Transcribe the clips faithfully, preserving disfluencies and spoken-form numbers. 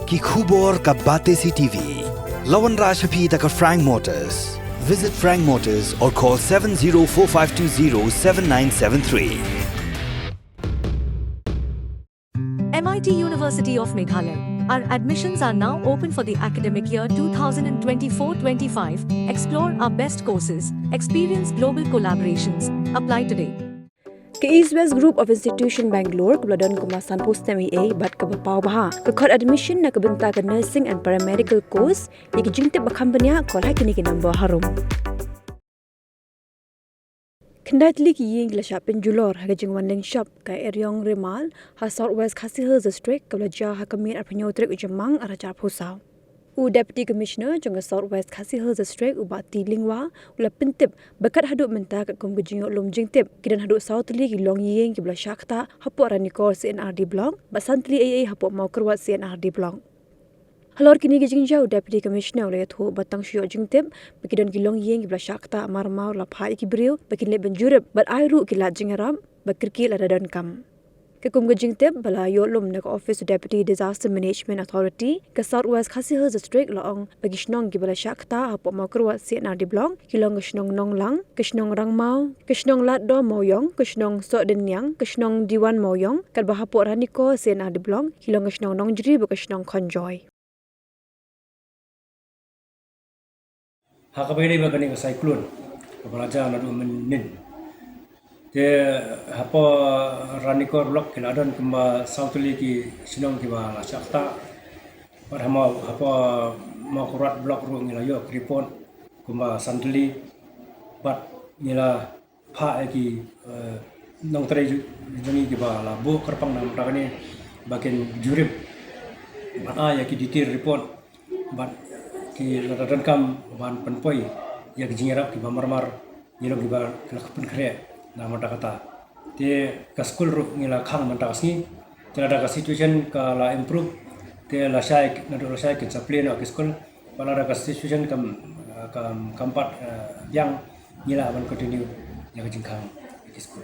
Ki khubor ka Batesi T V. La wanrah sha phi da ka Frank Motors. Visit Frank Motors or call seven zero four five two zero seven nine seven three. M I T University of Meghalaya. Our admissions are now open for the academic year two thousand twenty-four twenty-five. Explore our best courses, experience global collaborations. Apply today. Ka East West Group of Institution Bangalore kaba la don kumba sanphew snem eiei bad kaba paw bha ka khot admission na ka bynta ka nursing and paramedical course. Ïa ki jingtip ba kham bniah, call ha kine ki number harum. Khyndai tylli ki ïing ki la shah pynjulor ha ka jingwan lyngshop ka Eriong Remal ha South West Khasi Hills District kaba la jia ha ka miet arphew hynñiew tarik u Jymmang arhajar arphew saw. U Deputy Commissioner jong ka South West Khasi Hills District u Bah T Lyngwa u la pyntip ba kat haduh mynta katkum ka jingïoh lum jingtip ki don haduh saw tylli ki longïing kiba la shah ktah hapoh Ranikor C&RD Block bad san tylli eiei hapoh Mawkyrwat C&RD Block. Halor kine ki jingjia u Deputy Commissioner u la ïathuh ba tang shu ïoh jingtip ba ki don ki longïing kiba la shah ktah mar mar la phah ïa ki briew ba kin leit ban jurip bad ai ruh ki lad jingïarap ba kyrkieh lada donkam. Katkum ka jingtip ba la ïoh lum na ka office u Deputy Disaster Management Authority ka South West Khasi Hills District la ong ba ki shnong kiba la shah ktah hapoh Mawkyrwat C&RD Block ki long ka shnong Nonglang, ka shnong Rangmaw, ka shnong Laddo Mawiong, ka shnong Sohdynniang, ka shnong Diwan Mawiong, katba hapoh Ranikor C&RD Block ki long ka shnong Nongjri bad ka shnong Khonjoy. Ha kaba ïadei bad kane ka cyclone kaba la jia naduh mynnin, te hapoh Ranikor Block ki la don kumba saw tylli ki shnong kiba la shah ktah. Bad ha Maw, hapoh Mawkyrwat Block ruh ngi la ïoh ka report kumba san tylli. Bad ngi la phah ïa ki, eh, nongtrei ju-, jong ngi kiba la buh kyrpang na ka bynta kane ba kin jurip ban ai ïa ki detail report bad ki lada donkam ban pynpoi ïa ki jingïarap kiba mar mar, ïa long kiba la pynkhreh na ka bynta kata. Te ka skul ruh ngi la khang mynta ka sngi. Te lada ka situation ka la improve, te lashai, naduh lashai kin sa plie noh ki skul. Bad lada ka situation kam, kam, kam pat, eh, biang, ngi lah ban continue ïa ka jingkhang ïa ki skul.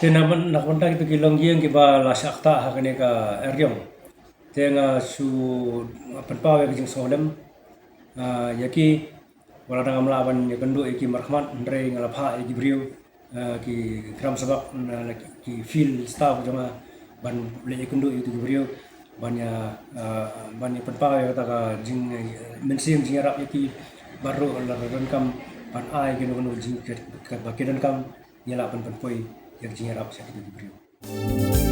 Te na, na ka bynta kito ki longïing kiba la shah ktah ha kane ka eriong, te nga shu pynpaw ïa ka jingsngewlem, ah, ïa ki, wat la ngam lah ban ïakynduh ïa ki markhmat, hynrei nga la phah ïa ki briew, ah, ki kram sabak, na, na ki, ki field staff jong nga ban leit ïakynduh ïa ki briew ban ïa, ah, ban ïa pynpaw ïa kata ka jing, eh, mynsiem jingïarap ïa ki, bad ruh lada donkam ban ai kano kano jing, ka, kaba ki donkam, ngi lah ban pynpoi ïa ka jingïarap sha kito ki briew.